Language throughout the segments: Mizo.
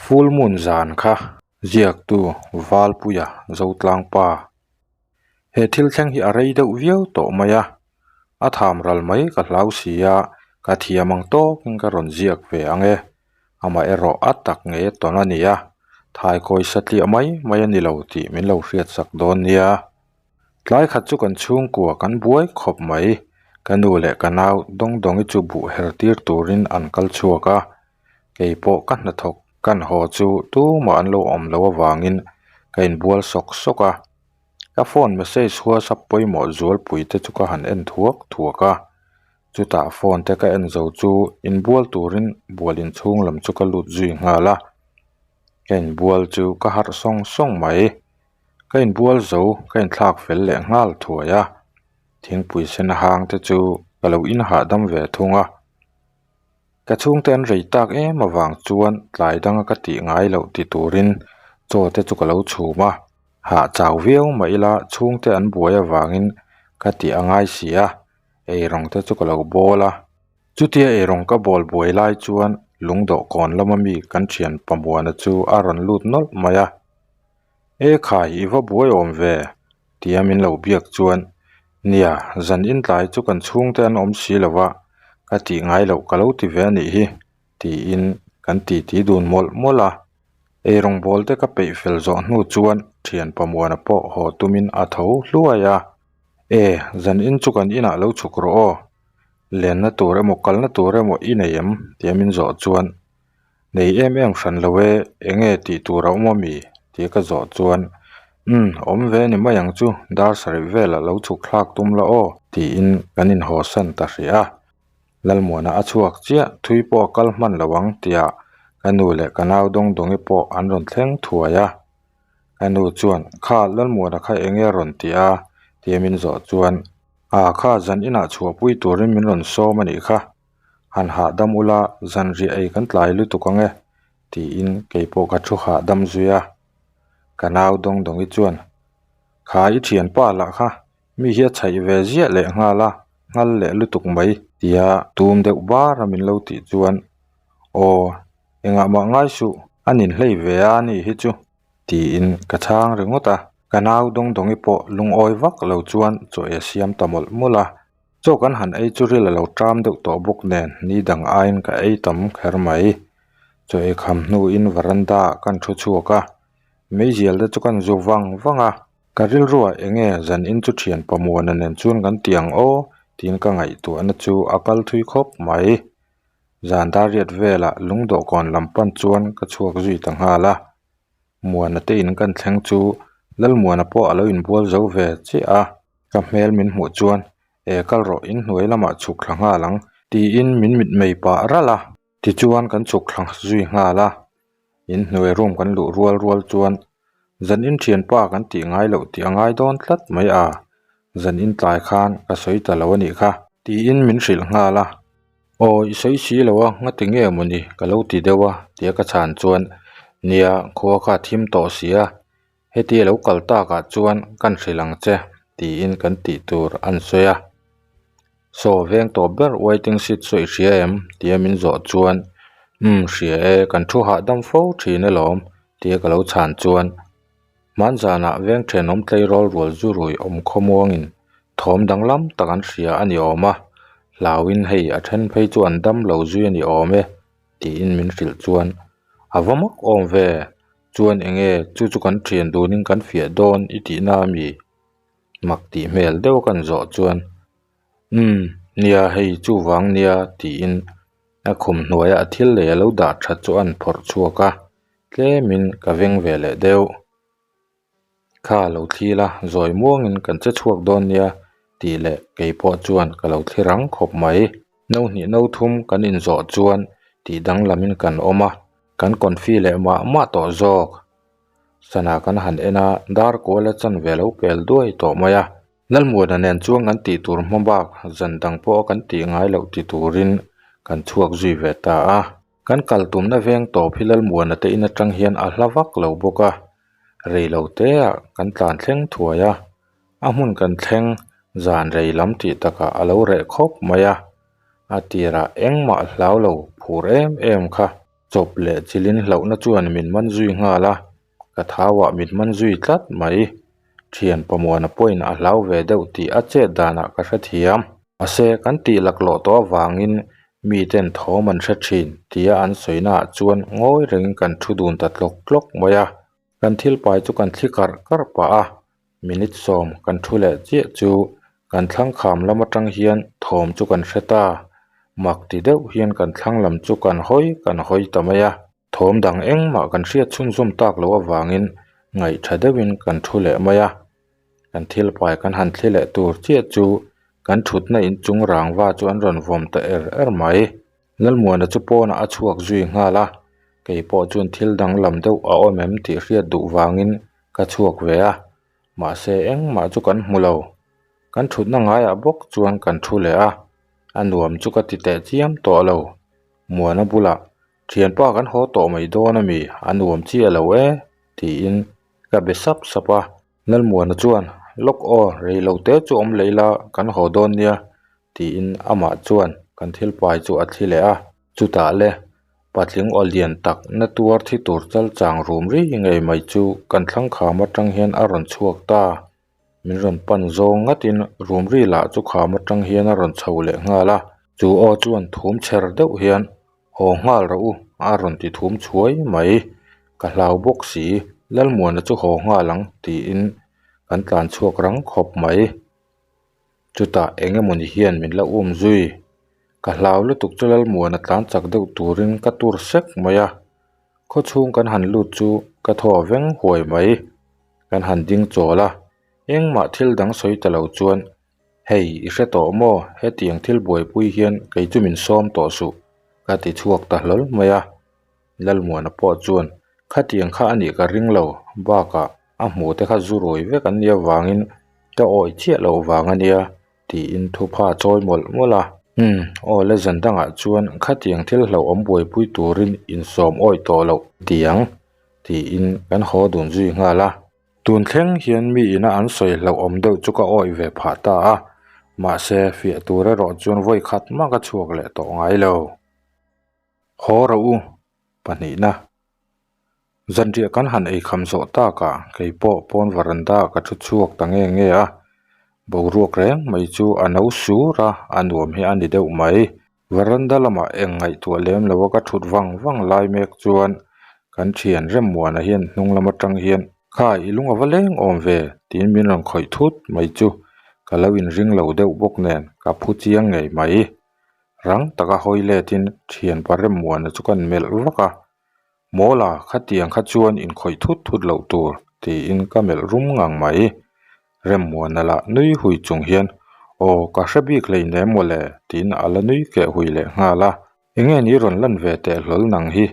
Full moon zan kha ziaktu Valpuia Zotlangpa. He thil thleng hi a rei deuh viau tawh mai a, a tham ral mai ka hlau si a, ka thiam ang tawkin ka rawn ziak ve ang e. Amaherawh a tak nge tawn a ni a, thaikawi satliah mai mai a ni lo tih min lo hriatsak dawn nia. Tlai khat chu kan chhungkua kan buai khawp mai, ka nu leh ka nau Dawngdawngi chu buh her tir turin an kal chhuak a, kei pawh ka hnathawk kan haw chu tumah an lo awm loh avangin ka inbual sawk sawk a, ka phone message whatsapp pawimawh zualpui te chu ka han en thuak thuak a, chutah phone te ka en zo chu inbual turin bual inchhung lam chu ka lut zui nghal a, ka inbual chu ka harh sawng sawng mai. Ka inbual zo ka inthlak fel leh nghal thuai a, thingpui sen hang te chu ka lo inhahdam ve thung a. Ka chhungte an rei tak em avang chuan tlai danga ka tih ngai loh ti turin chaw te chu ka lo chhum a, hah chau viau mah ila chhungte an buai avangin ka tih a ngai si a, eirawng te chu ka lo bawl a. Chutia eirawng ka bawl buai lai chuan lungdawhkawn lama mi kan thian Pamuana chu a rawn lut nawlh mai a. E khai i va buai awm ve tia min lo biak chuan nia zan in tlai chu kan chhungte an awm si lo va ka tih ngai loh ka lo ti ve a nih hi tiin kan titi dun mawlh mawlh a eirawng bawl te ka peih fel zawh hnu chuan thian pamuana pawh haw tumin a tho hluai a e zan in chu kan inah lo chhuk rawh aw lenna tur emaw kalna tur emaw i nei em tia min zawh chuan. Nei em em hran lo e, enge tih tur a awm ami? Tia ka zawh chuan, Umm, awm ve ni mai ang chu, dar sarih velah lo chhuk thlak tum la aw, tiin kan inhawsan ta hrih a. Lalmuana a chhuak chiah, thui pawh a kal hman lo ang tia ka nu leh ka nau Dawngdawngi pawh an rawn thleng thuai a. Ka nu chuan, Kha, Lalmuana kha enge a rawn ti a? Tia min zawh chuan, A, kha, zan inah chhuahpui turin min rawn sawm a nih kha. Han hahdam ula zanriah ei kan tlai lutuk ang e tiin kei pawh ka thu hahdam zui a. Ka nau Dawngdawngi chuan Kha i thianpa lah kha mi hi a chhaih ve ziah leh nghal a, nghal leh lutuk mai tia tum deuh bar a min lo tih chuan Aw engah mah ngai suh a ninhlei ve a ni hi chu tiin ka chhang ringawt a. Ka nau Dawngdawngi pawh lungawi vak lo chuan chaw ei a siam ta mawlh mawlh a. Chaw kan han ei chu ril a lo ṭam deuh tawh bawk nen ni dang aiin ka ei tam kher mai. Chaw ei kham hnuin veranda ah kan thu chhuak a, meizial te chu kan zu vang vang a. Ka rilruah eng nge zan in chu thian Pamuana nen chuan kan ti ang aw tiin ka ngaihtuahna chu a kal thui khawp mai. Zan dariat velah lungdawhkawn lam pan chuan ka chhuak zui ta nghal a. Muana te in kan thleng chu Lalmuana pawh a lo inbual zo ve chiah a. Ka hmel min hmuh chuan, E kal rawh, in hnuai lamah chhuk thla nghal ang, tiin min mit mei pah ralh a. Tichuan kan chhuk thla zui nghal a, in hnuai room kan luh rual rual chuan zan in thianpa kan tih ngai loh tih a ngai dawn tlat mai a, zan in tlai khan ka sawi ta lo a nih kha, tiin min hrilh nghal a. Aw i sawi si lo a, ngati nge mawni ka lo ti deuh a, tia ka chhan chuan, Nia, khua kha a thim tawh si a, Heti a lo kal takah chuan kan hrilh ang che tiin kan tih tur an sawi a. Saw veng tawp ber waiting seat saw i hria em? tia min zawh chuan umm hria e kan thu hahdam fo thin alawm tia ka lo chhan chuan hmanzanah veng thenawm tleirawl rual zu rui awm khawmuangin thawm danglam tak an hria a ni awm a, hlauin hei a then phei chu an dam lo zui a ni awm e tiin min hrilh chuan a va mak awm ve. Chuan enge chu chu kan thian dunin kan fiah dawn i tihna a mi? Mak tih hmel deuh a kan zawh chuan umm nia hei chuvang nia tiin a khum hnuaia a thil lei a lo dah that chu a an phawrh chhuak a, tlemin ka veng ve leh deuh. Kha lo thli la zawi muangin kan che chhuak dawn nia tih leh kei pawh chuan ka lo thli rang khawp mai. No hnih no thum kan inzawh chuan tih danglamin kan awm a, kan confi leh mah mah tawh zawk. Sana kan han en a, dar kual a chanve lo pel duai tawh mai a. Lalmuana nen chuan kan tih tur hma bak zan dang pawh kan tih ngai loh ti turin kan chhuak zui ve ta a. Kan kal tumna veng tawp hi Lalmuana te in atang hian a hla vak lo bawk a, rei lo te ah kan tlan thleng thuai a, a hmun kan thleng zan rei lam tih takah a lo reh khawp mai a, a tirah engmah hlau lo phur em em kha. Chawp leh chilhin hlauhna chuan min man zui nghal a, ka thauah min man zui tlat mai. Thian Pamuana pawhin a hlau ve deuh tih a chet danah ka hrethiam. Mahse, kan tih laklawh tawh avangin miten thawm an hre thin tia an sawinaah chuan ngawi rengin kan thu dun ta tlawk tlawk mai a. Kan thil pai chu kan thli karh karh pah a, minute sawm kan thu leh chiah chu kan thlang kham lam atang hian thawm chu kan hre ta. Mak ti deuh hian kan thlang lam chu kan hawi kan hawi ta mai a. Thawm dang engmah kan hriat chhunzawm tak loh avangin ngaihtha deuhin kan thu leh mai a. Kan thil pai kan han thli leh tur chiah chu kan thutna inchung rangva chu an rawn vawm ta er er mai. Lalmuana chu pawnah a chhuak zui nghal a, kei pawh chuan thil danglam deuh a awm em tih hriat duh vangin ka chhuak ve a, mahse engmah chu kan hmu lo. Kan thutna ngaiah bawk chuan kan thu leh a, a nuam chu ka ti teh chiam tawh lo. Muana bulah, Thianpa kan haw tawh mai dawn a mi, a nuam chiah lo e, tiin ka be sap sap a. Lalmuana chuan, Lawk aw, rei lo te chu awm leh ila kan haw dawn nia, tiin amah chuan kan thil pai chu a thli leh a. Chutah le, patling aw lian tak na tuar thi tur chal chang rum ri ngei mai chu kan thlang kham atang hian a rawn chhuak ta. Min rawn pan zawng ngatin rum ri lah chu kham atang hian a rawn chho leh nghal a. Chu aw chuan thum chher deuh hian haw nghal rawh u a rawn ti thum chhuai mai. Ka hlau bawk si, Lalmuana chu haw nghal ang tiin kan tlan chhuak rang khawp mai. Chutah eng emawni hian min la um zui. Ka hlau lutuk chu Lalmuana tlan chak deuh turin ka tur sek mai a. Khaw chhung kan han lut chu ka thaw veng huai mai. Kan han ding chawl a, engmah thil dang sawi ta lo chuan hei i hre tawh maw hetiang thil buaipui hian kei chu min sawm tawh suh ka ti chhuak ta hlawl mai a. Lalmuana pawh chuan khatiang kha a nih ka ring lo bakah a hmuh te kha zu rawi vek an nih avangin ka awih chiah loh vang a nia tiin thupha chawi mawlh mawlh a. Umm aw le zan dangah chuan khatiang thil hlauhawm buaipui turin insawm awih tawh loh tiang tiin kan haw dun zui nghal a. Tun thleng hian mi ina an sawi hlauhawm deuh chu ka awih ve phah ta a, mahse fiah tur erawh chuan vawi khat mah ka chhuak leh tawh ngai lo. Haw rawh u, pahnihna. Zanriah kan han eikham zawh takah kei pawh pawn varanda ka thu chhuak ta nge nge a, boruak reng mai chu a no sur a, a nuam hi a ni deuh mai. Varanda lamah eng ngaihtuah lem lo a ka thut vang vang lai mek chuan kan thian Remmuana hian hnung lam atang hian Kha i lung a va leng awm ve tiin min rawn khawih thut mai chu ka lo inring lo deuh bawk nen ka phu chiang ngei mai. Rang taka hawi letin thianpa Remmuana chu kan melh vak a, Mawla khatiang kha chuan inkhawih thut thut loh tur tiin ka melh rum ngang mai. Remmuana lah nui hui chung hian Aw ka hre bik hleinem mawle tiin a la nui keh hui leh nghal a. Enge ni rawn lan ve teh hlawl nang hi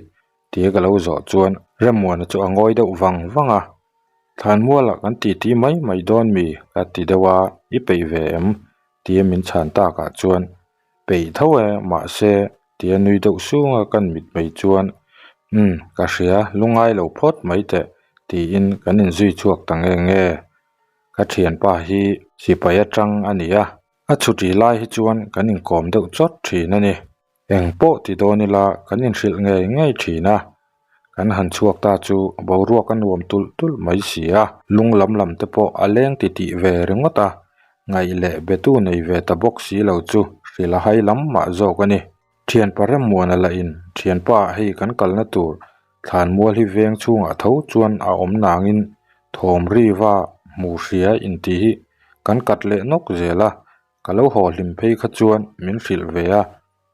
tia ka lo zawh chuan Remmuana chu a ngawi deuh vang vang a. Thlanmualah kan titi mai mai dawn mi ka ti deuh a, i peih ve em? tia min chhan takah chuan peih tho e mahse tia nui deuh sunga kan mit mai chuan umm ka hria lungai lo phawt mai teh tiin kan inzui chhuak ta nge nge ka thianpa hi sipai atang a ni a a chhuti lai hi chuan kan inkawm deuh chawt thin a ni. Eng pawh ti dawn ila kan inhrilh ngei ngei thin a, kan han chhuak ta chu boruak a nuam tulh tulh mai si a, lung lam lam te pawh a leng ti tih ve ringawt a, ngaih leh betu nei ve ta bawk si lo chu hrilh a hai lam mah zawk a ni. Thianpa Remmuana lah in thianpa hei kan kalna tur thlanmual hi veng chhungah tho chuan a awm nangin thawm riva hmu hria intih hi kan kat leh nawk zel a, Ka lo haw hlim phei kha chuan min hrilh ve a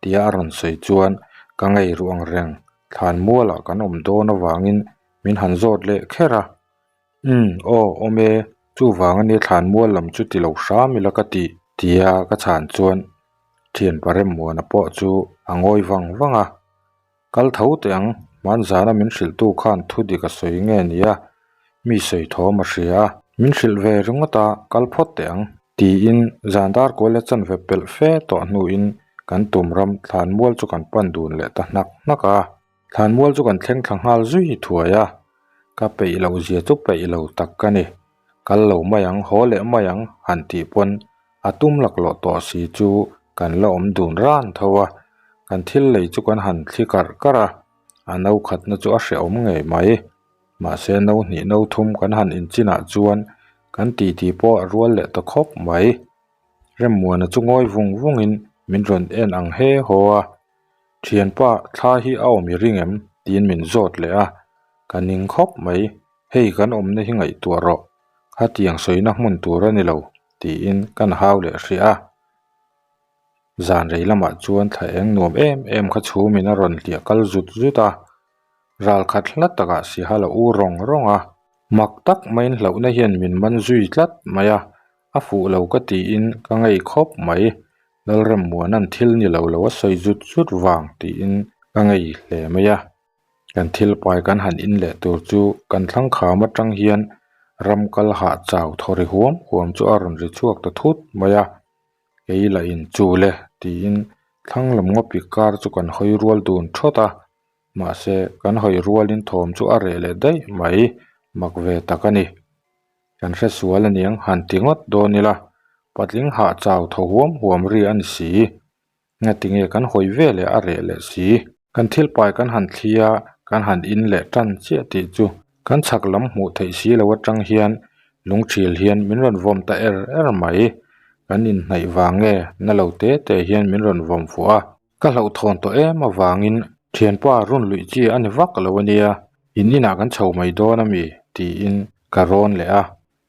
tia a rawn sawi chuan ka ngei ruh ang reng thlan mualah kan awm dawn avangin min han zawt leh kher a. Umm aw awm e chuvang ania thlan mual lam chu ti lo hram ila ka ti tia ka chhan chuan thianpa Remmuana pawh chu a ngawi vang vang a. Kal tho teh ang, hmanzana min hrilhtu khan thu dik a sawi nge nia, mi sawi thawm a hria a. Min hrilh ve ringawt a, kal phawt teh ang. Tiin zan dar kual a chanve pelh fe tawh hnuin kan tum ram thlanmual chu kan pan dun leh ta hnak hnak a. Thlanmual chu kan thleng thla nghal zui thuai a, ka peih loh zia chu peih lo tak ka ni. Kal lo mai ang, haw leh mai ang han tih pawn a tum laklawh tawh si chu kan la awm dun ran tho a, kan thil lei chu kan han thli karh karh a. A no khatna chu a hrehawm ngei mai. Mahse no hnih no thum kan han inchinah chuan kan titi pawh a rual leh ta khawp mai. Remmuana chu ngawi vung vungin min rawn en ang he haw a. Thianpa thla hi a awm i ring em? tiin min zawt leh a. Ka ning khawp mai. Hei kan awmna hi ngaihtuah rawh. Khatiang sawina hmun tur a ni lo tiin kan hau leh hrih a. Zan rei lamah chuan thla eng nuam em em kha chhumin a rawn hliah kal zut zut a. Ral khat hla takah sihal a u rawng rawng a. Mak tak maiin hlauhna hian min man zui tlat mai a. A fuh lo ka tiin ka ngei khawp mai. Lalremmuana'n thil ni lo lo a sawi zut zut vang tiin ka ngei hle mai a. Kan thil pai kan han in leh tur chu kan thlang kham atang hian ram kal hah chau thaw ri huam huam chu a rawn ri chhuak ta thut mai a. Kei lah in chu le tiin thlang lam ngawpi kar chu kan hawi rual dun thawt a. Mahse kan hawi rualin thawm chu a reh leh daih mai mak ve tak a ni. Kan hre sual aniang han ti ngawt dawn ila patling hah chau thaw huam huam ri a ni si. Ngatinge kan hawi ve leh a reh leh si. Kan thil pai kan han thli a, kan han in leh tan chiah tih chu kan chhak lam hmuh theih si lo atang hian lungthil hian min rawn vawm ta er er mai. Kan inhnaih vang nge na lo te te hian min rawn vawm fuh a. Ka hlauhthawn tawh em avangin thianpa run luih chi a ni vak lo ania, in inah kan chho mai dawn ami tiin ka rawn leh a.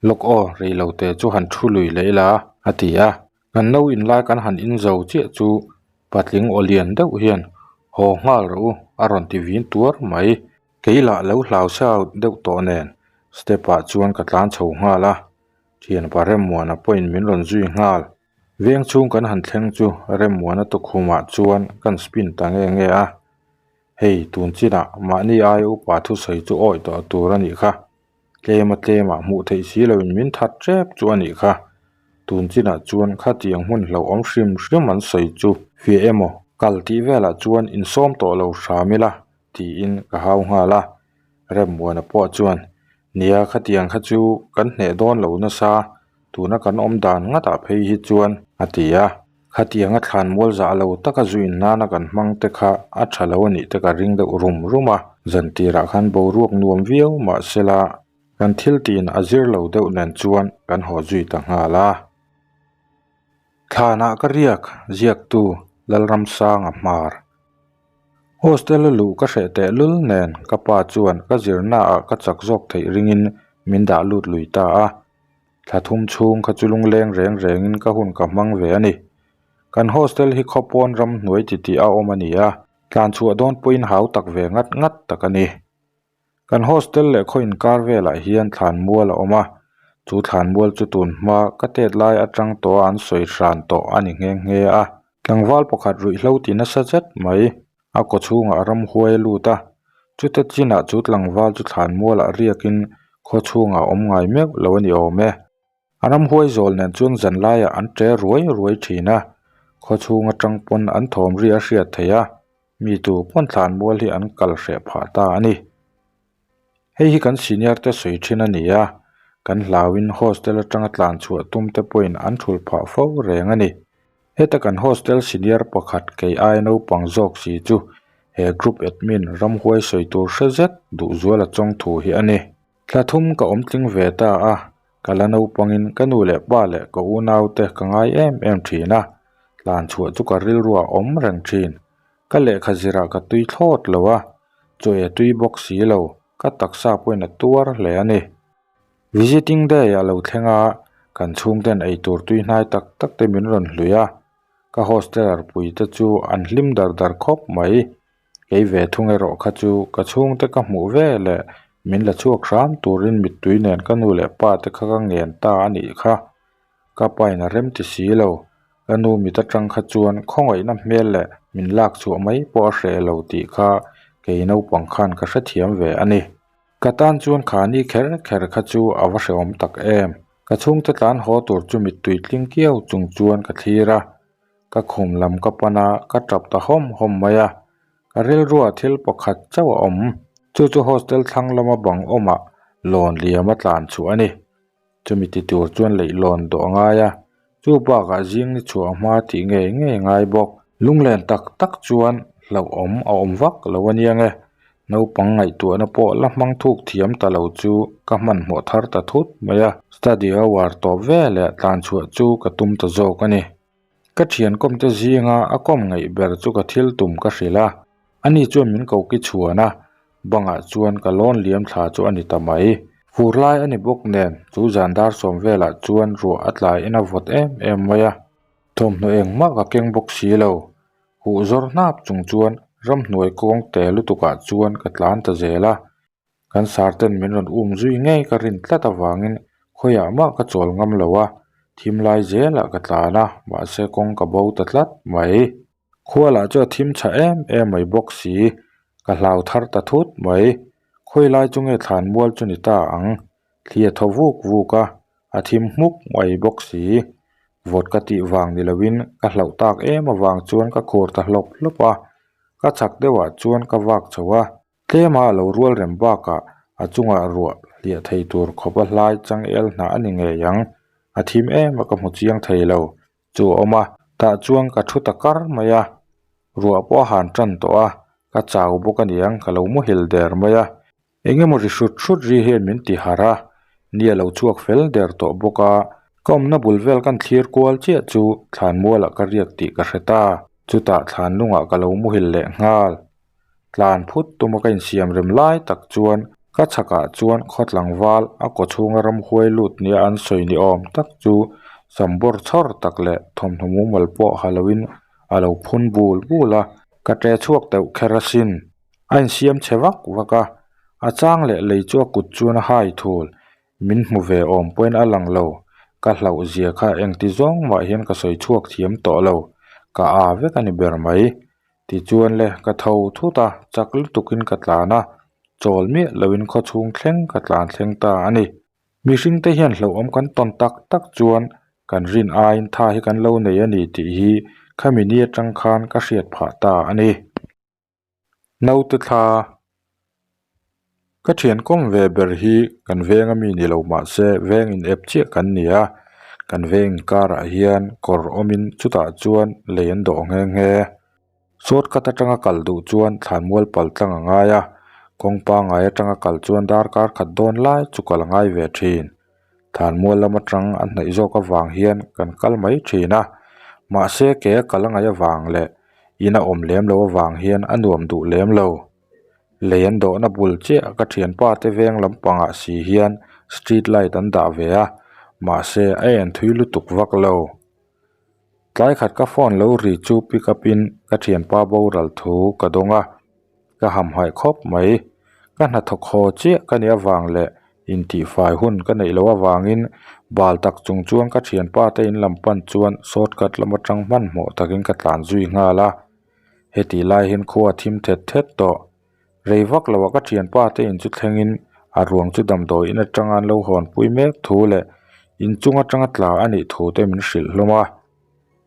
Lawk aw, reilote chu han thu lui leh ila, a ti a. Kan no in lai kan han in zo chiah chu patling aw lian deuh hian haw nghal rawh u a rawn ti vin tuar mai. Kei lah lo hlau sa deuh tawh nen step ah chuan ka tlan chho nghal a, thianpa Remmuana pawhin min rawn zui nghal. Veng chhung kan han thleng chu Remmuana tukhumah chuan kan spin ta nge nge a. Hei tun chinah mahni aia upa thusawi chu awih tawh tur a nih kha. Tlema tlemah hmuh theih si loin min that tep chu a nih kha. Tun chinah chuan khatiang hmun hlauhawm hrim hrim an sawi chu fiah emaw kal tih velah chuan insawm tawh lo hram ila tiin ka hau nghal a. Remmuana pawh chuan Nia khatiang kha chu kan hneh dawn lo nasa tuna kan awm dan ngatah phei hi chuan a ti a. Khatianga thlan mual zah lo taka zuin nana kan hmang te kha a tha lo a nih te ka ring deuh rum rum a. Zan tirah khan boruak nuam viau mahsela kan thil tiin a zir lo deuh nen chuan kan haw zui ta nghal a. Thlanah ka riak ziaktu Lalramsanga hmar. Hostel a luh ka hreh teh lul nen ka pa chuan ka zirnaah ka chak zawk theih ringin min dah lut lui ta a. Thla thum chhung kha chu lungleng reng rengin ka hun ka hmang ve a ni. Kan hostel hi khawpawn ram hnuai titih a awm a ni a, tlan chhuah dawn pawhin hau tak ve ngat ngat tak a ni. Kan hostel leh khaw inkar velah hian thlanmual a awm a, chu thlanmual chu tun hma ka tet lai atang tawh a an sawi hran tawh a ni nghe nghe a. Tlangval pakhat ruihhlo ti nasa zet mai a kaw chhungah ramhuai a lut a, chute chinah chu tlangval chu thlanmualah riakin khaw chhungah a awm ngai meuh lo a ni awm e. A ramhuai zawl nen chuan zan laiah an ṭe ruai ruai ṭhin a, khaw chhung aṭang pawn an thawm ri a hriat theih a, mi tu pawn thlanmual hi an kal hreh phah ta a ni. Hei hi kan senior te sawi ṭhin a ni a, kan hlauin hostel aṭanga tlan chhuah tum te pawhin an ṭhulh phah fo reng a ni. Heta kan hostel senior pakhat kei ai naupang zawk si chu he group admin ramhuai sawi tur hre zet duhzuala chawng thu hi a ni. Thla thum ka awm tling ve ta a, ka la naupangin ka nu leh pa leh ka unaute ka ngai em em thin a, tlan chhuah chu ka rilruah a awm reng thin. Ka lehkha zirah ka tui thlawt lo a, chaw e tui bawk si lo, ka taksa pawhin a tuar hle a ni. Visiting day a lo thleng a, kan chhungten eitur tui hnai tak tak te min rawn hlui a, ka hosteler pui te chu an hlim dar dar khawp mai. Kei ve thung erawh kha chu ka chhungte ka hmuh ve leh min la chhuak hram turin mittui nen ka nu leh pa te kha ka ngen ta a nih kha. Ka pa in a rem ti si lo. Ka nu mit atang kha chuan khawngaihna hmel leh min lak chhuah mai pawh a hreh lo tih kha kei naupang khan ka hrethiam ve a ni. Ka tan chuan khani kher kher kha chu a va hrehawm tak em. Ka chhungte tlan haw tur chu mittui tling kiau chung chuan ka thlir a. Ka khum lam ka pan a, ka tap ta hawm hawm mai a. Ka rilruah thil pakhat chauh a awm. Chu chu hostel thlang lama bang awmah lawn liam a tlan chhuah a ni. Chumi ti tur chuan leih lawn dawh a ngai a, chu bakah zing ni chhuah hma tih ngei ngei ngai bawk. Lunglen tak tak chuan hlauhawm a awm vak lo a nia nge. Naupang ngaihtuahna pawh la hmang thuk thiam ta lo chu ka hmanhmawh thar ta thut mai a. Study hour tawp veleh tlan chhuah chu ka tum ta zawk a ni. Ka thian kawmte zinga a kawm ngaih ber chu ka thil tum ka hrilh a, ani chuan min ko ki chhuan a, bangah chuan ka lawn liam thla chu a ni ta mai. Fur lai a ni bawk nen chu zan dar sawm velah chuan ruah a tlaiin a vawt em em mai a, thawmhnaw engmah ka keng bawk si lo. Huh zawr hnap chung chuan ramhnuai kawng te lutukah chuan ka tlan ta zel a. Kan sar ten min rawn um zui ngei ka rin tlat avangin khawiah mah ka chawl ngam lo a, thim lai zelah ka tlan a, mahse kawng ka bo ta tlat mai. Khua lah chu a thim tha em em mai bawk si, ka hlau thar ta thut mai. Khawi lai chu nge thlan mual chu ni ta ang, thli a thaw vuk vuk a, a thim hmuk mai bawk si. Vawt ka tih vang ni loin ka hlauh tak em avang chuan ka khur ta hlawp hlawp a, ka chak deuhah chuan ka vak chho a. Tlema a lo rual rem bakah a chungah ruah hliah thei tur khawp a hlai changel hnah a ni ngei ang. A thim em a ka hmu chiang thei lo. Chu a awm a, tah chuan ka thu ta kar mai a. Ruah pawh a han tan tawh a, ka chau bawk a niang ka lo muhil der mai a. Eng emaw ri hrut hrut ri hian min ti harh a, ni a lo chhuak fel der tawh bawk a. Ka awmna bul vel kan thlir kual chiah chu thlanmualah ka riak tih ka hre ta. Chutah thlanlungah ka lo muhil leh nghal. Tlan phut tuma ka insiam rem lai tak chuan ka chhakah chuan khaw tlangval a kaw chhunga ramhuai lut nia an sawi ni awm tak chu sam bawr chhawr tak leh thawmhnaw mumal pawh ha loin a lo phun bul bul a, ka ṭe chhuak deuh kher asin. A insiam chhe vak vak a, a chang leh lei chu a kut chuan a hai thul. Min hmu ve awm pawhin a lang lo, ka hlauh zia kha engti zawng mah hian ka sawi chhuak thiam tawh lo, ka â vek a ni ber mai. Tichuan le, ka tho thut a, chak lutukin ka tlan a, chawl miah loin khaw chhung thleng ka tlan thleng ta a ni. Mihringte hian hlauhawm kan tawn tak tak chuan kan rin aiin tha hi kan lo nei a ni tih hi khami ni atang khan ka hriat phah ta a ni. Naute thla Ka thian kawm ve ber hi kan veng ami ni lo mahse veng in ep chiah kan ni a, kan veng inkarah hian kawr awmin chutah chuan lei an dawh nghe nghe. Shortcut atanga kal duh chuan thlanmual pal tlang a ngai a, kawng pangngai atanga kal chuan darkar khat dawn lai chu kal a ngai ve thin. Thlanmual lam atang a hnaih zawk avang hian kan kal mai thin a, mahse ke a kal a ngaih avang leh in a awm lem lo avang hian a nuam duh lem lo. Lei an dawhna bul chiah ka thianpa te veng lampangah si hian street light an dah ve a, mahse a en thui lutuk vak lo. Tlai khat ka phone lo ri chu pick up in ka thianpa boral thu ka dawng a, ka hamhaih khawp mai. Ka hnathawk haw chiah ka nih avang leh intihfai hun ka neih loh avangin bal tak chung chuan ka thianpa te in lam pan chuan shortcut lam atang hmanhmawh takin ka tlan zui nghal a. Heti lai hian khua a thim thet thet tawh. Rei vak loh ah ka thianpa te in chu thlengin a ruang chu damdawi in atanga an lo hawnpui mek thu leh inchung atanga tla a nih thu te min hrilh hlawm a.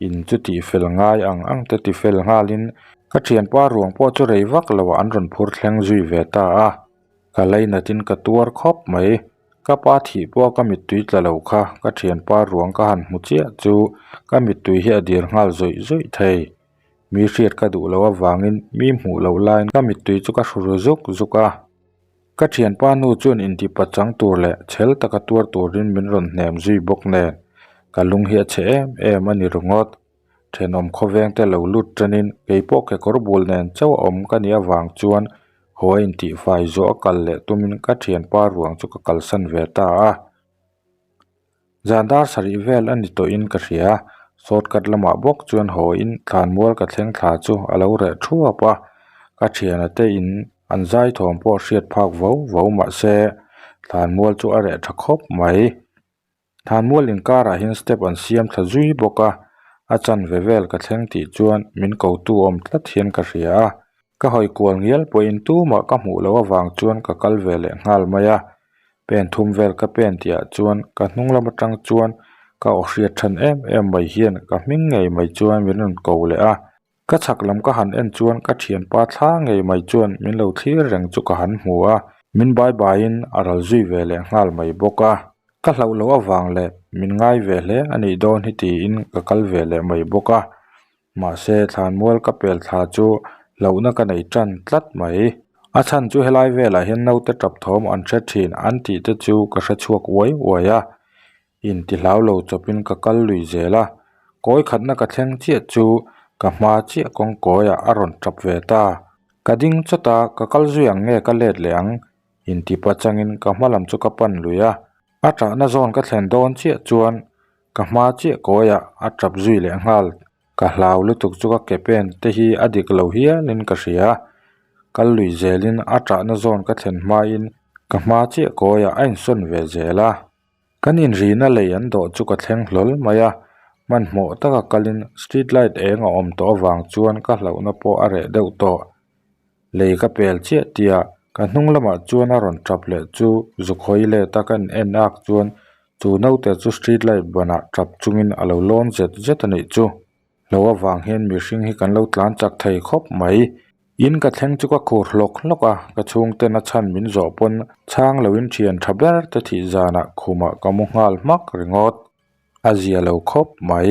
In chu tihfel ngai ang ang te tifel nghalin ka thianpa ruang pawh chu rei vak loh ah an rawn phur thleng zui ve ta a. Ka lainatin ka tuar khawp mai. Ka pa thih pawh ka mittui tla lo kha ka thianpa ruang ka han hmu chiah chu ka mittui hi a dir nghal zawih zawih thei. Mi hriat ka duh loh avangin mi hmuh loh laiin ka mittui chu ka hru ru zuk zuk a. Ka thianpa nu chuan intipa chang tur leh chhel taka tuar turin min rawn hnem zui bawk nen ka lung hi a chhe em em a ni ringawt. Thenawm khawveng te lo lut tanin keipawh kekawr bul nen chauh a awm ka nih avang chuan haw a intihfai zawh a kal leh tumin ka thianpa ruang chu ka kalsan ve ta a. Zan dar sarih vel a ni tawhin ka hria, shortcut lamah bawk chuan haw in thlanmual ka thleng thla chu a lo reh thuap a, ka thiana te in an zai thawm pawh hriat phak vo vo mahse thlanmual chu a reh tha khawp mai. Thlanmual inkarah hian step an siam thla zui bawk a, a chanve vel ka thleng tih chuan min ko tu awm tlat hian ka hria a, ka hawi kual ngial pawhin tumah ka hmuh loh avang chuan ka kal ve leh nghal mai a. Pen thum vel ka pen tihah chuan ka hnung lam atang chuan ka aw hriat than em em mai hian ka hming ngei mai chuan min rawn ko leh a. Ka chhak lam ka han en chuan ka thianpa thla ngei mai chuan min lo thlir reng chu ka han hmu a, min bai baiin a ral zui ve leh nghal mai bawk a. Ka hlauh loh avang leh min ngai ve hle a nih dawn hi tiin ka kal ve leh mai bawk a. Mahse thlanmual ka pel thla chu hlauhna ka nei tan tlat mai. A chhan chu helai velah hian naute tap thawm an hre thin an tih te chu ka hre chhuak uai uai a. Inti hlau lo chawpin ka kal lui zel a, kawi khatna ka thleng chiah chu ka hma chiah kawng kawiah a rawn tap ve ta. Ka ding chawt a, ka kal zui ang nge ka let leh ang? Inti pachangin ka hma lam chu ka pan lui a, a tahna zawn ka thlen dawn chiah chuan ka hma chiah kawiah a tap zui leh nghal. Ka hlau lutuk chu ka ke pen te hi a dik lo hialin ka hria. Kal lui zelin a tahna zawn ka thlen hmain ka hma chiah kawiah a insawn ve zel a. Kan inrina lei an dawh chu ka thleng hlawl mai a, hmanhmawh taka kalin street light eng a awm tawh avang chuan ka hlauhna pawh a reh deuh tawh. Lei ka pel chiah tihah ka hnung lamah chuan a rawn tap leh chu zukhawi let a ka en ak chuan chu naute chu street light banah tap chungin a lo lawn zet zet a nih chu. Lo avang hian mihring hi kan lo tlan chak thei khawp mai. In ka thleng chu ka khur hlawk hlawk a, ka chhungten a chhan min zawh pawn chhang loin thian tha ber te thih zanah khumah ka mu nghal hmak ringawt. A zia lo khawp mai.